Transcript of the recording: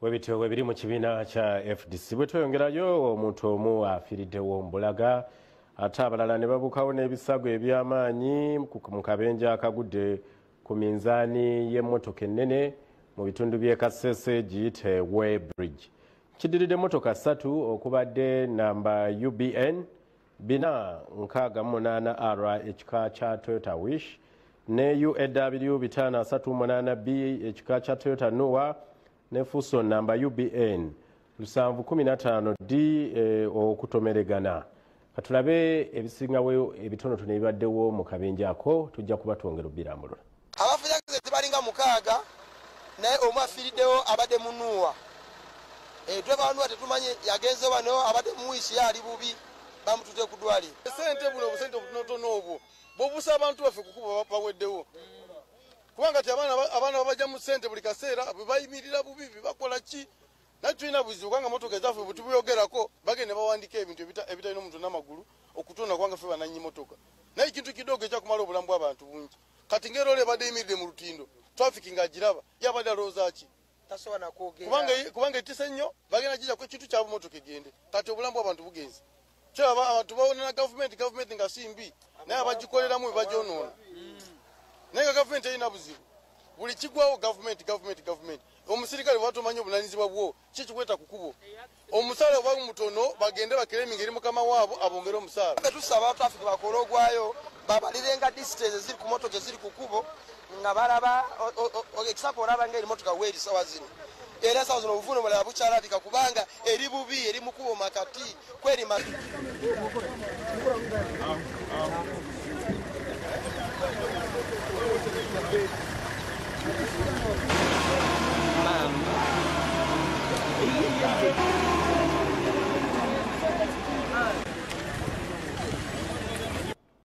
Webityo webiri mu kibiina kya FDC. Bwe tweyongerayo, omuntu omu afiiriddewo mbulaga, ate abalala ne babuukawo n'ebisago eby'amaanyi mu kabenje akagudde ku minzaani y'emmotoka ennene mu bitundu by'e Kasese, giyite Weybridge. Kiddiridde emmotoka 3 okubadde namba UBN 468 R ekika kya Toyota Wish ne UAW 538 B ekika kya Toyota Noah ne Fuso namba UBN 715 D okutomeregana. Katulabe ebisingawo ebitonotono ebibaddewo mu kabenje ako, tujja kuba twongera obbirambulula. Abafunye balinga 6, naye omu afiiriddewo abadde munuwa. Driver wa tetumanyi yagenze wano, abadde muwishi ali bubi, bamutute ku ddwaliro. Sente buno obusente obutonotono obwo bw'obusa abantu baffe kukuba baweddewo, kubanga ti abaana babajja mu ssente buli kaseera, bayimirira bubi, bakola ki? Naye tulina buzibu kubanga motoka ezaffe bwe tubuyogerako bagenda bawandiika ebintu ebitalina omuntu n'amagulu okutonda, kubanga ffe bannannyini motoka. Naye ekintu kidogo ekyakumala obulamu bw'abantu bungi. Kati ng'erole ebadde eyimiridde mu lutindo, traffic ng'agiraba, yabadde alowooza ki? Tasobola nakwogera. Kubanga etise nnyo, bagenda gijjako ekintu kyabwe motoka egende. Kati obulamu bw'abantu bugenze. Kyaba abantu bawonera gavumenti, gavumenti nga si mbi, naye abagikoleramu be bagyonoona. Naye nga gavumenti erina buzibu. Buli kigwawo gavumenti, gavumenti, gavumenti. Omusirikale bw'aba tomanyi obuvunaanyizibwa bwo, ki kikweta ku kkubo? Omusaala bw'aba mutono, bagende bakereminga eri mukama waabwe abongere omusaala. Tusaba traffic bakole ogwayo, babalirenga distance eziri ku motoka eziri ku kkubo, nga balaba ekisako olaba ng'eri motoka weeri sawa zino. Era sawa zino obuvune obulala bukyalabika kubanga eri bubi, eri mu kkubo makati, kweri